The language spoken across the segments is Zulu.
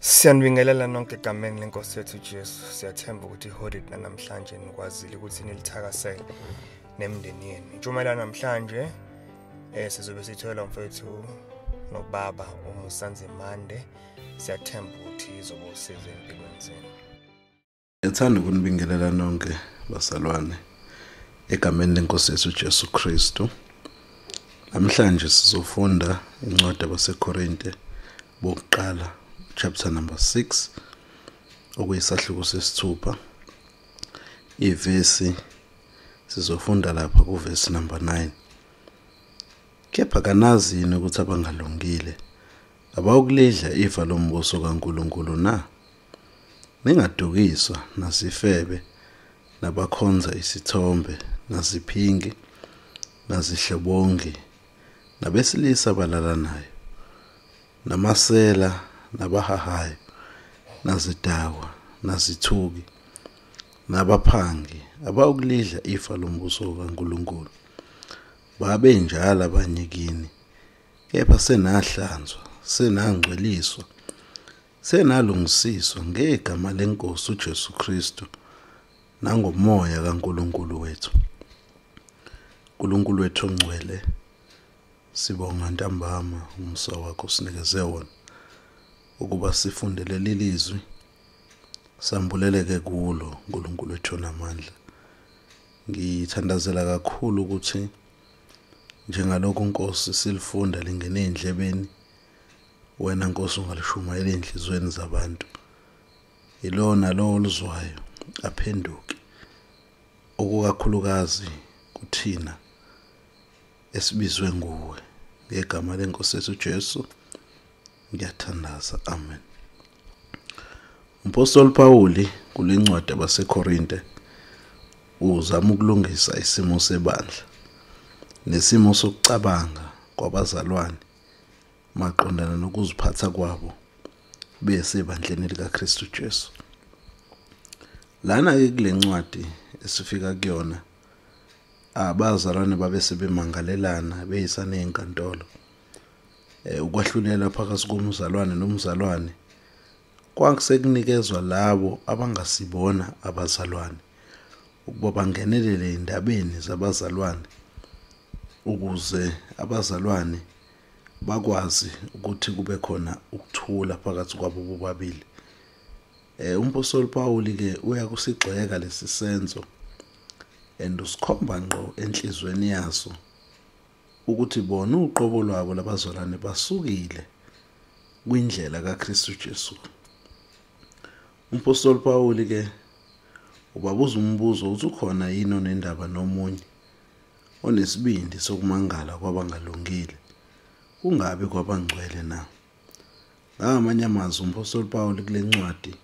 Siyanibingelela nonke egameni lenkosi yethu Jesu. Siyathemba ukuthi iholide namhlanje nikwazile ukuthi nilithakasele nemindeni yenu. Intshumayelo namhlanje sizobe sithola umfowethu nobaba uMusa Nzimande. Siyathemba ukuthi izoba usizo empilweni zenu. Ngithanda ukunibingelela nonke bazalwane egameni lenkosi yethu Jesu Kristu. Namhlanje sizofunda incwadi yabaseKorinte bokuqala chapter number 6 okuyisahluko sesithupha. Ivesi sizofunda lapha kuvesi number 9. Kepha kanazi yini ukuthi abangalungile abawukulidla ifa lombuso kaNkuluNkulu na? Ningadukiswa nasifebe nabakhonza isithombe nasiphingi nazihlobongi nabesilisa abalalanayo namasela nabahahayo nazidawa nazithuki nabaphangi abawukulidla ifa lombuso kaNkuluNkulu. Babe njalo abanye kini, kepha senahlanzwa, senangcweliswa, senalungisiswa ngegama lenkosi uJesu Kristu nangomoya kaNkuluNkulu wethu. uNkulunkulu wethu ongcwele, sibonga ntambama umusa wakho sinikeze wona ukuba sifunde leli lizwi, sambuleleke kulo uNkulunkulu wethu onamandla. Ngithandazela kakhulu ukuthi njengalokhu Nkosi silifunda lingene endlebeni, wena Nkosi ungalishumayela enhlizweni zabantu, ilona lo oluzwayo aphenduke, okukakhulukazi kuthina esibizwe nguwe. Ngegama lenkosi yethu Jesu ngiyathandaza, amen. Umpostoli Pawuli kulencwadi yabaseKorinte uzama ukulungisa isimo sebandla nesimo sokucabanga kwabazalwane maqondana nokuziphatha kwabo besebandleni likaKristu Jesu. Lana ke kule ncwadi esifika kuyona, abazalwane babe sebemangalelana beyisana enkantolo. Ukwahlulela phakathi komzalwane nomzalwane kwakusekunikezwa labo abangasibona abazalwane ukuba bangenelele endabeni zabazalwane ukuze abazalwane bakwazi ukuthi kube khona ukuthula phakathi kwabo bobabili. Umpostoli Pawuli ke uyakusigxeka lesi senzo and usikhomba ngqo enhlizweni yaso ukuthi bona uqobo lwabo labazalwane basukile kwindlela kaKristu Jesu. Umpostoli Pawuli ke ubabuza umbuzo uthi ukhona yini onendaba nomunye onesibindi sokumangala kwabangalungile kungabi kwabangcwele na? Ngamanye amazwi umpostoli Pawuli kule ncwadi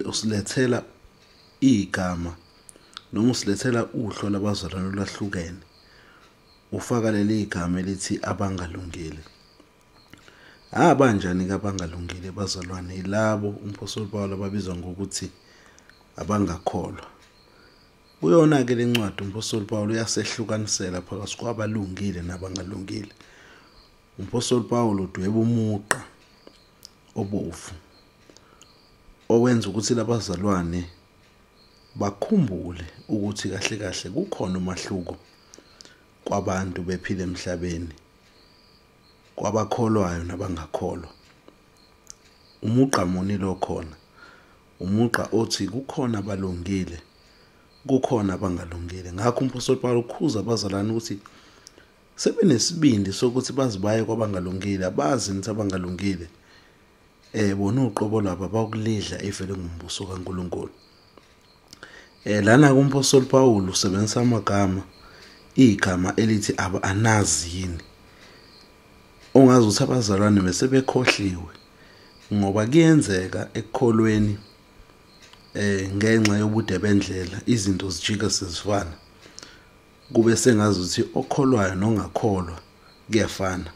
usilethela igama noma usilethela uhlo labazalwane olahlukene, ufaka leli igama elithi abangalungile. Abanjani ke abangalungile bazalwane? Yilabo umpostoli Pawuli ababizwa ngokuthi abangakholwa. Kuyona ke lencwadi umpostoli Pawuli uyasehlukanisela phakathi kwabalungile nabangalungile. Umpostoli Pawuli udweba umugqa obovu owenza ukuthi labazalwane bakhumbule ukuthi kahle kahle kukhona umahluko kwabantu bephila emhlabeni, kwabakholwayo nabangakholwa. Umugqa muni lo khona? Umugqa othi kukhona abalungile, kukhona abangalungile. Ngakho umpostoli Pawulu ukhuza abazalwane ukuthi sebenesibindi sokuthi bazibaye kwabangalungile, abazi ukuthi abangalungile bona uqobo lwabo abakulidla ifa lengumbuso kaNkuluNkulu. Lana kumpostoli Pawulu usebenzisa amagama, igama elithi anazi yini, ongazi ukuthi abazalwane bese bekhohliwe, ngoba kuyenzeka ekukholweni ngenxa yobude bendlela izinto zijike sezifana, kube sengazi ukuthi okholwayo nongakholwa kuyafana.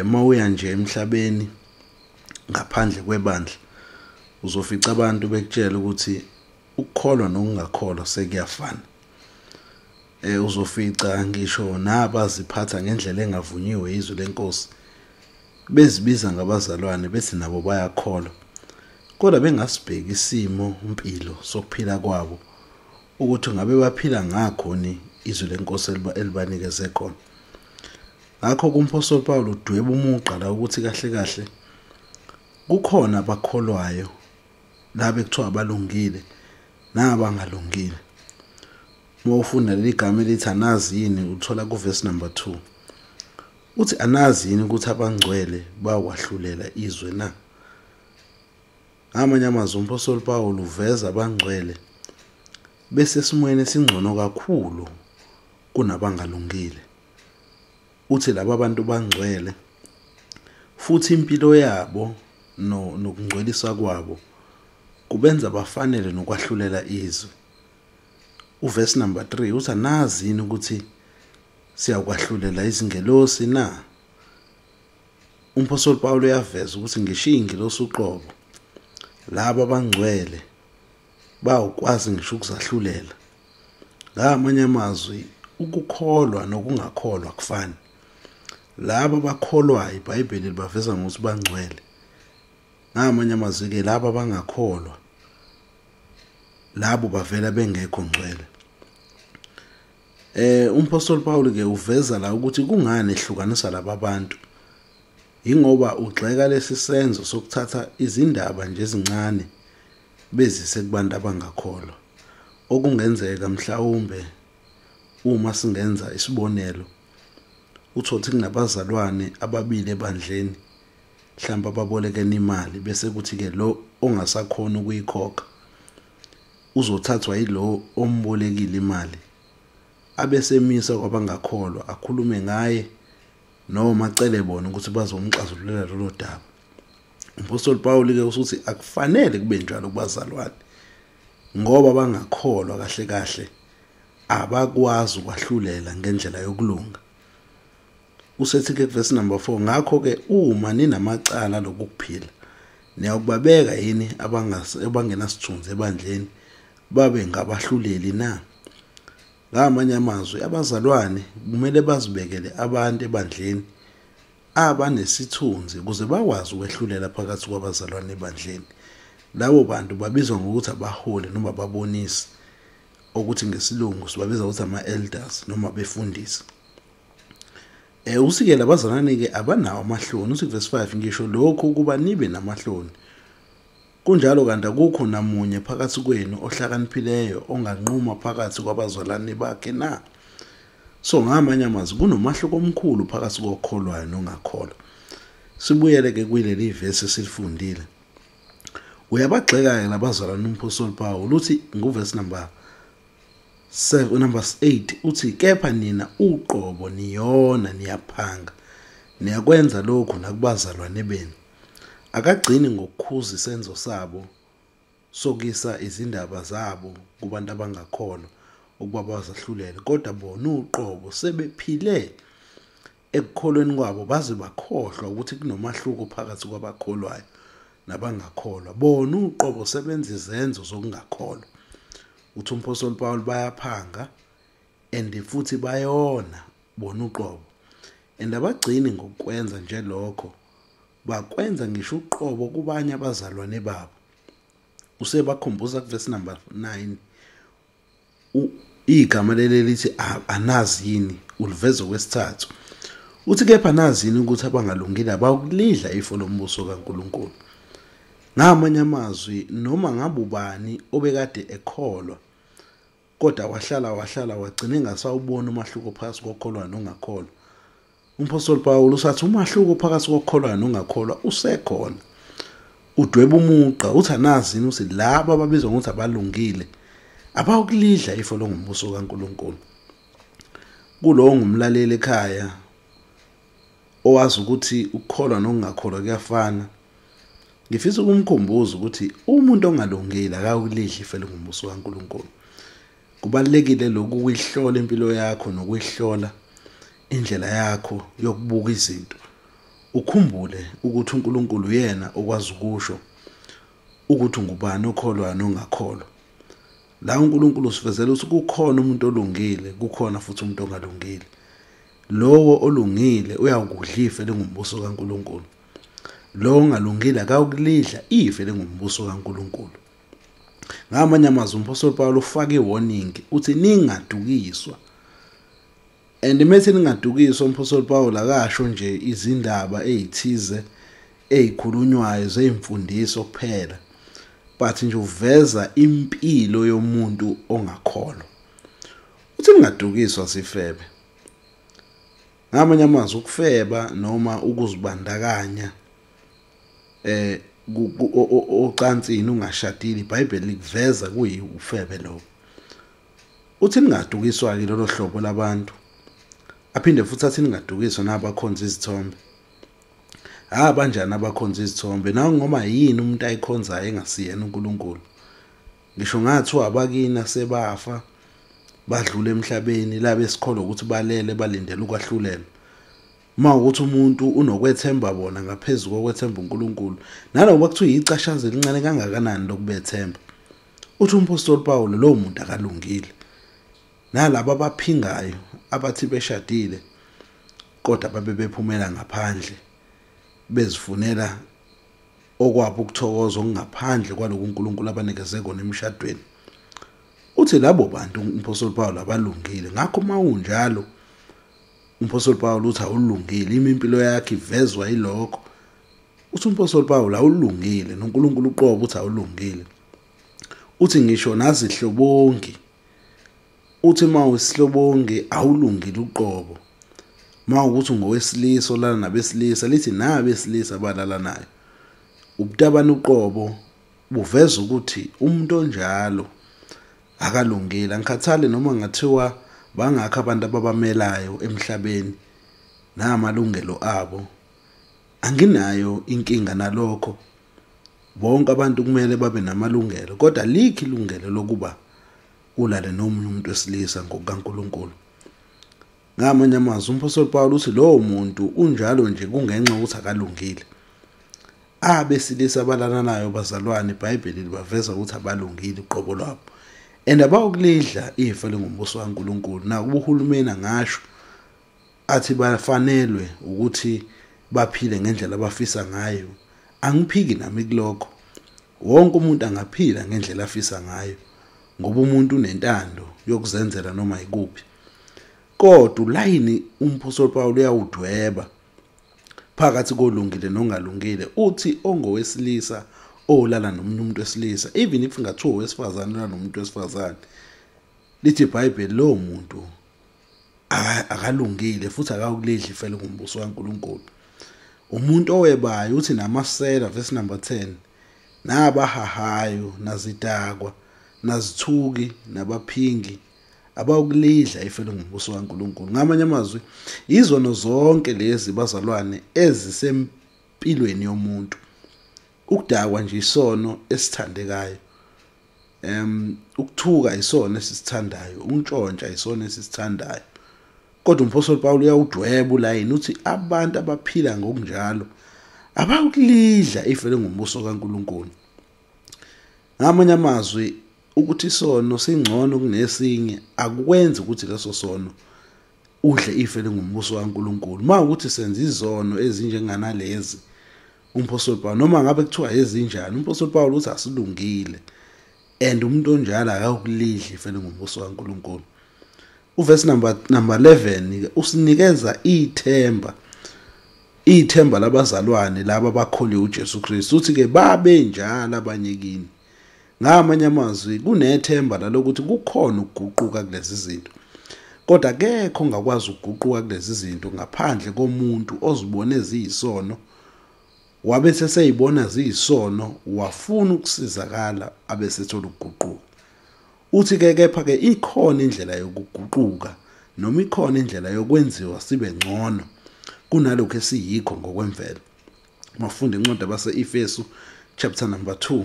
Mawuya nje emhlabeni ngaphandle kwebandla uzofica abantu bekutshela ukuthi ukukholwa nokungakholwa sekuyafana. Uzofica ngisho nabaziphatha ngendlela engavunyiwe izwi lenkosi Bezibiza ngabazalwane bethi nabo bayakholwa, kodwa bengasibheki isimo impilo sokuphila kwabo ukuthi ngabe baphila ngakho ni izwi lenkosi elibanikeze khona. Ngakho kumpostoli Paul udweba umugqa la ukuthi kahle kahle kukhona abakholwayo labe kuthiwa abalungile nabangalungile. Uma ufunda leli gama elithi anazi yini, uthola kuverse number 2. Uthi anazi yini ukuthi abangcwele bakwahlulela izwe na? Ngamanye amazwi umpostoli Paul uveza abangcwele bese esimweni esingcono kakhulu kunabangalungile. Uthi laba bantu bangcwele futhi impilo yabo nokungcweliswa kwabo kubenza bafanele nokwahlulela izwe. Uverse number 3 uthi anazi yini ukuthi siyakwahlulela izingelosi na? Umpostoli Paul uyaveza ukuthi ngisho ingelosi uqobo laba abangcwele bawukwazi ngisho ukuzahlulela. Ngamanye amazwi ukukholwa nokungakholwa kufani. Laba abakholwayo iBhayibheli libaveza ngokuthi bangcwele. Ngamanye amazwi ke laba abangakholwa labo bavela bengekho ngcwele. Umpostoli Paul ke uveza la ukuthi kungani ehlukanisa laba bantu. Ingoba ugxeka lesi senzo sokuthatha izindaba nje ezincane bezise kubantu abangakholwa. Okungenzeka mhlawumbe uma singenza isibonelo, uthothi kunabazalwane ababili ebandleni mhlawumbe ababolekene imali, bese kuthi ke lo ongasakhona ukuyikhokha uzothathwa yilo ombolekile imali, abesemisa kwabangakholwa akhulume ngaye noma acele bona ukuthi bazomxazululela lolo daba. Umpostoli Paul ke usuthi akufanele kube njalo kubazalwane, ngoba bangakholwa kahle kahle abakwazi ukwahlulela ngendlela yokulunga. Usethi ke verse number 4, ngakho ke uma ninamacala lokuphila niyakubabeka yini abangenasithunzi ebandleni babe ngabahluleli na? Ngamanye amazwi abazalwane kumele bazibekele abantu ebandleni abanesithunzi ukuze bakwazi ukwehlulela phakathi kwabazalwane ebandleni. Labo bantu babizwa ngokuthi abaholi noma ababonisi, ukuthi ngesilungu sibabiza ukuthi ama-elders noma abefundisi. Usikela abazalwane ke abanawo amahloni. Uthi verse 5, ngisho lokho ukuba nibe namahloni. Kunjalo kanti akukho namunye phakathi kwenu ohlakaniphileyo onganquma phakathi kwabazalwane bakhe na? So ngamanye amazwi kunomahluko omkhulu phakathi kokholwayo nongakholwa. Sibuyele ke kuleli verse esilifundile. Uyabagxeka ke labazalwane umpostoli Paul uthi nguverse number 7 number 8 uthi kepha nina uqobo niyona niyaphanga, niyakwenza lokhu nakubazalwane benu. Akagcini ngokukhuza isenzo sabo sokisa izindaba zabo kubantu abangakholwa ukuba bazahlulele, kodwa bona uqobo sebephile ekukholweni kwabo baze bakhohlwa ukuthi kunomahluko phakathi kwabakholwayo nabangakholwa. Bona uqobo sebenza izenzo zokungakholwa. Uthi umpostoli Paul bayaphanga and futhi bayona bona uqobo, and abagcini ngokwenza nje lokho, bakwenza ngisho uqobo kubanye abazalwane babo. Usebakhumbuza kuverse number 9 igama leli lithi anazi yini, uliveza kwesithathu. Uthi kepha nazi yini ukuthi abangalungile abakulidla ifo lombuso kaNkuluNkulu. Ngamanye amazwi noma ngabe ubani obekade ekholwa kodwa wahlala wagcina engasawubona umahluko phakathi kokholwa nongakholwa, umpostoli Paul usathi umahluko phakathi kokholwa nongakholwa usekhona. Udweba umugqa uthi anazi yini ukuthi laba ababizwa ngokuthi abalungile abakulidla ifo lombuso kaNkuluNkulu. Kulowo ngumlaleli ekhaya owazi ukuthi ukukholwa nokungakholwa kuyafana, ngifisa ukumkhumbuza ukuthi umuntu ongalungile akakulidli ifa lombuso kaNkuluNkulu. Kubalekile lokhu ukuyihlola impilo yakho nokuyihlola indlela yakho yokubuka izinto. Ukhumbule ukuthi uNkulunkulu uyena okwazi ukusho ukuthi ngubani okholwayo nongakholwa. La uNkulunkulu usivezela ukuthi kukhona umuntu olungile, kukhona futhi umuntu ongalungile. Lowo olungile uyakudla ifa lengumbuso kaNkuluNkulu. Lo ongalungile akawukulidla ife lengumbuso kaNkuluNkulu. Ngamanye amazwi uMpostoli Paul ufaka i-warning, uthi ningadukiswa. And methi ningadukiswa, uMpostoli Paul akasho nje izindaba ezithize ezikhulunywayo zeimfundiso kuphela, but nje uveza impilo yomuntu ongakholwa. Uthi ningadukiswa sifebe. Ngamanye amazwi ukufeba noma ukuzibandakanya ocansini ungashadile, iBhayibheli likuveza kuyiufebe lokho. Uthi ningadukiswa ke lolo hlobo labantu. Aphinde futhi athi ningadukiswa nabakhonza izithombe. Ha, banjani abakhonza izithombe? Nawe ngoma yini umuntu ayikhonzayo engasiyena uNkulunkulu? Ngisho ngathiwa abakini sebafa badlule emhlabeni, la besikholwa ukuthi balele balindele ukwahlulelwa. Uma ukuthi umuntu unokwethemba bona ngaphezulu kokwethemba uNkulunkulu, naloba kuthiwa icashaza elincane kangakanani lokubethemba, uthi uMpostoli Paul lo muntu akalungile. Nalabo abaphingayo abathi beshadile kodwa babe bephumela ngaphandle bezifunela okwabo ukuthokoza okungaphandle kwalokhu uNkulunkulu abanikeze kona emshadweni, uthi labo bantu uMpostoli Paul abalungile. Ngakho mawunjalo uMpostoli Paul uthi awulungile, impilo yakhe ivezwa yilokho. Uthi uMpostoli Paul awulungile, noNkulunkulu uqobo uthi awulungile. Uthi ngisho nazihlobongi, uthi mawusihlobongi awulungile uqobo. Mawukuthi ungowesilisa olala nabesilisa, lithi nabesilisa balala nayo. Ubutabani uqobo buveza ukuthi umuntu onjalo akalungile. Angikhathali noma ngathiwa bangakho abantu ababamelayo emhlabeni namalungelo abo, anginayo inkinga nalokho. Bonke abantu kumele babe namalungelo, kodwa likho ilungelo lokuba ulale nomunye umuntu wesilisa ngokukaNkuluNkulu. Ngamanye amazwi uMpostoli Paul uthi lowo muntu unjalo nje kungenxa ukuthi akalungile. Abesilisa abalala nayo bazalwane, iBhayibheli libaveza ukuthi abalungile uqobo lwabo. And abawukulidla ifa lengumbuso kaNkuluNkulu. Nakuba uhulumeni angasho athi bafanelwe ukuthi baphile ngendlela abafisa ngayo, angiphiki nami kulokho. Wonke umuntu angaphila ngendlela afisa ngayo, ngoba umuntu unentando yokuzenzela noma ikuphi. Kodwa ulayini uMpostoli Paul uyawudweba phakathi kolungile nongalungile. Uthi ongowesilisa olala nomunye umuntu wesilisa, even if ngathiwa owesifazane olala nomuntu wesifazane, lithi iBhayibheli lo muntu akalungile futhi akawukulidla ifa lengumbuso kaNkuluNkulu. Umuntu owebayo uthi namasela, verse number 10, nabahahayo nazidakwa nazithuki nabaphingi abawukulidla ifa lengumbuso kaNkuluNkulu. Ngamanye amazwi izono zonke lezi bazalwane ezisempilweni yomuntu. Ukudakwa nje isono esithandekayo, ukuthuka isono esisithandayo, ukuntshontsha isono esisithandayo. Kodwa uMpostoli Paul uyawudweba ulayini, uthi abantu abaphila ngokunjalo abawukulidla ifa lengumbuso kaNkuluNkulu. Ngamanye amazwi ukuthi isono singcono kunesinye akukwenzi ukuthi leso sono udle ifa lengumbuso kaNkuluNkulu. Uma ukuthi senza izono ezinjenganalezi uMpostoli Paul, noma ngabe kuthiwa ezinjani, uMpostoli Paul uthi asilungile, and umuntu onjalo akawukulidla ifa lengumbuso kaNkuluNkulu. Uverse number 11 usinikeza ithemba, ithemba labazalwane laba abakholiwe uJesu Kristu. Uthi ke babe njalo abanye kini. Ngamanye amazwi kunethemba lalokuthi kukhona ukuguquka kulezi zinto, kodwa akekho ongakwazi ukuguquka kulezi zinto ngaphandle komuntu ozibone ziyisono, wabe seseyibona ziyisono, wafuna ukusizakala, abesethola ukuguquka. Uthi ke kepha ke ikhona indlela yokuguquka, noma ikhona indlela yokwenziwa sibe ngcono kunalokho esiyikho ngokwemvelo. Mafunda incwadi abase-Efesu chapter number 2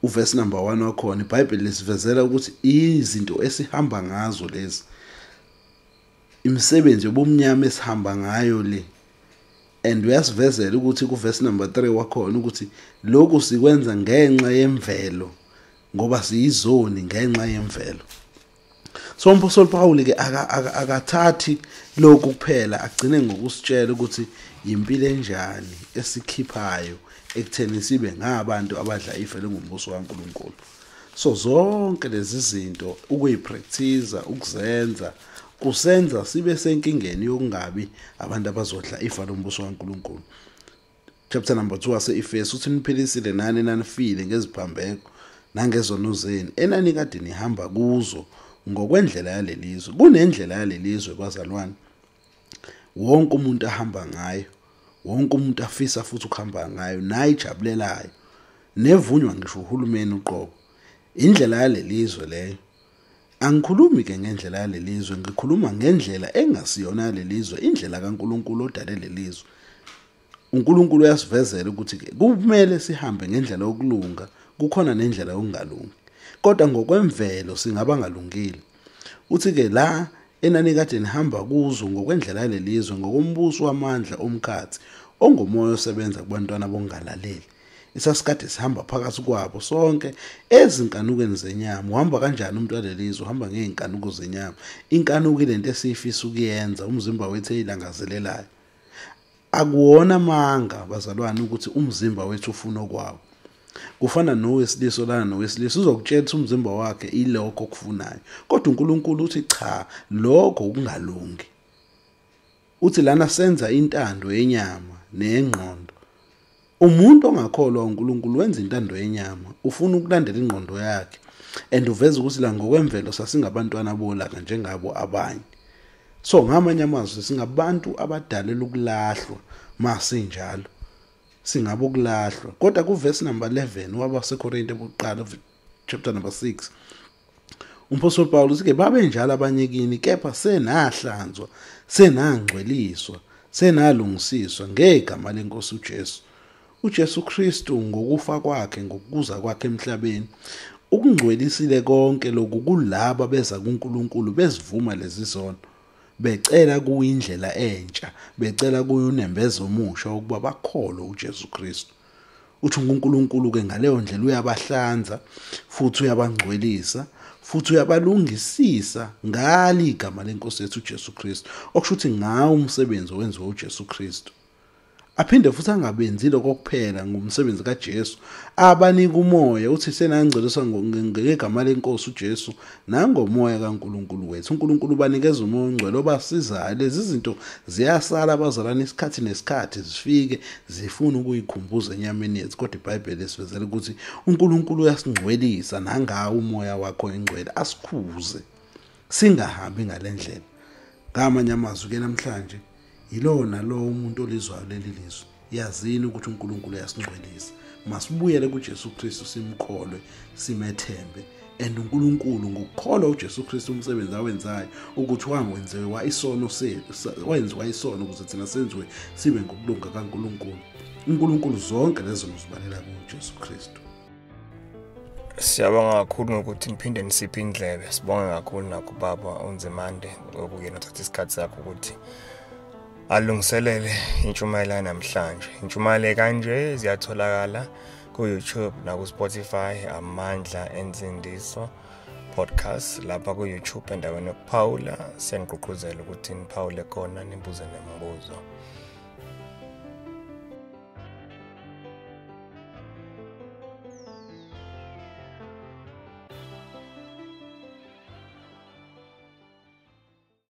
uverse number 1 wakhona, iBhayibheli lisivezela ukuthi izinto esihamba ngazo lezi, imisebenzi yobumnyama esihamba ngayo le. And uyasivezela ukuthi kuverse number 3 wakhona ukuthi lokhu sikwenza ngenxa yemvelo, ngoba siyizoni ngenxa yemvelo. So uMpostoli Paul ke akathathi lokhu kuphela, agcine ngokusitshela ukuthi Impilo enjani esikhiphayo ekutheni sibe ngabantu abadla ifa lengumbuso kaNkuluNkulu? So zonke lezi zinto ukuyipractice, ukuzenza, kusenza sibe senkingeni yokungabi abantu abazodla ifa lombuso kaNkuluNkulu. Chapter number 2 wase-Efesu uthi niphilisile nani nanifile ngeziphambeko nangezono zenu enani kade nihamba kuzo ngokwendlela yalelizwe. Kunendlela yalelizwe bazalwane, wonke umuntu ahamba ngayo, wonke umuntu afisa futhi ukuhamba ngayo, nayijabulelayo, nevunywa ngisho uhulumeni uqobo. Indlela yalelizwe leyo. Angikhulumi ke ngendlela yalelizwe, ngikhuluma ngendlela engasiyona yalelizwe, indlela kaNkuluNkulu odale lelizwe. uNkulunkulu uyasivezela ukuthi ke kumele sihambe ngendlela yokulunga, kukhona nendlela yokungalungi. Kodwa ngokwemvelo singaba ngalungile. Uthi ke la enani kade nihamba kuzo ngokwendlela yalelizwe, ngokombuso wamandla omkhathi ongomoya osebenza kubantwana bongalaleli. Isasikade sihamba phakathi kwabo sonke ezinkanukweni zenyama. Uhamba kanjani umuntu walelizwe? Uhamba ngey'nkanuko zenyama. Inkanuko ilento esiyifisa ukuyenza, umzimba wethu eyilangazelelayo. Akuwona amanga bazalwane ukuthi umzimba wethu ufuna okwawo. Kufana nowesilisa lana nowesilisa uzokutshela ukuthi umzimba wakhe ilokho okufunayo, kodwa uNkulunkulu uthi cha, lokho ukungalungi. Uthi lana senza intando yenyama nengqondo. Umuntu ongakholwa uNkulunkulu wenza intando yenyama, ufuna ukulandela ingqondo yakhe, and uveza ukuthi la ngokwemvelo sasingabantwana bolaka njengabo abanye. So ngamanye amazwi singabantu abadalela ukulahlwa masinjalo, singabo kulahlwa. Kodwa kuverse number 11 wabaseKorinte bokuqala chapter number 6, uMphostoli Paulus ke babe njalo abanye kini, kepha senahlanzwa, senangcweliswa, senalungisiswa ngegama lenkosi uJesu. uJesu Kristu ngokufa kwakhe, ngokuza kwakhe emhlabeni, ukungcwelisile konke lokhu kulaba beza kuNkulunkulu bezivuma lezi zono, becela kuyindlela entsha, becela kuyunembeza omusha ukuba bakholwe uJesu Kristu. Uthi uNkulunkulu ke ngaleyo ndlela uyabahlanza futhi uyabangcwelisa futhi uyabalungisisa ngali igama lenkosi yethu uJesu Kristu, okusho ukuthi ngawo umsebenzi owenziwa uJesu Kristu. Aphinde futhi angabenzi lokho kuphela ngomsebenzi kaJesu, abanika umoya. Uthi senangcweliswa ngegama lenkosi uJesu nangomoya kaNkulunkulu wethu. uNkulunkulu ubanikeza umoya ongcwele obasizayo. Lezi zinto ziyasala abazalwane isikhathi nesikhathi, zifike zifuna ukuyikhumbuza enyameni yethu, kodwa iBhayibheli lisivezela ukuthi uNkulunkulu uyasingcwelisa nangawo umoya wakho ongcwele, asikhuze singahambi ngalendlela. Ngamanye amazwi ke namhlanje, yilona lo umuntu olizwayo leli lizwi, yazini ukuthi uNkulunkulu uyasingcwelisa. Masibuyele kuJesu Kristu, simkholwe, simethembe. And uNkulunkulu ngokukholwa uJesu Kristu umsebenzi awenzayo ukuthi wangenziwa isono sethu, wenziwa isono ukuze thina senziwe sibe ngokulunga kaNkulunkulu. uNkulunkulu zonke lezo zibalela kuJesu Kristu. Siyabonga kakhulu ngokuthi niphinde nisiphe indlebe. Sibonga kakhulu nakho baba uNzimande ngokuyena uthatha isikhathi sakho ukuthi alungiselele intshumayelo namhlanje. Intshumayelo kanje ziyatholakala ku YouTube na ku Spotify, Amandla Ensindiso podcast. Lapha ku YouTube endaweni yokuphawula, siyangqugquzela ukuthi niphawule khona, nibuze nemibuzo.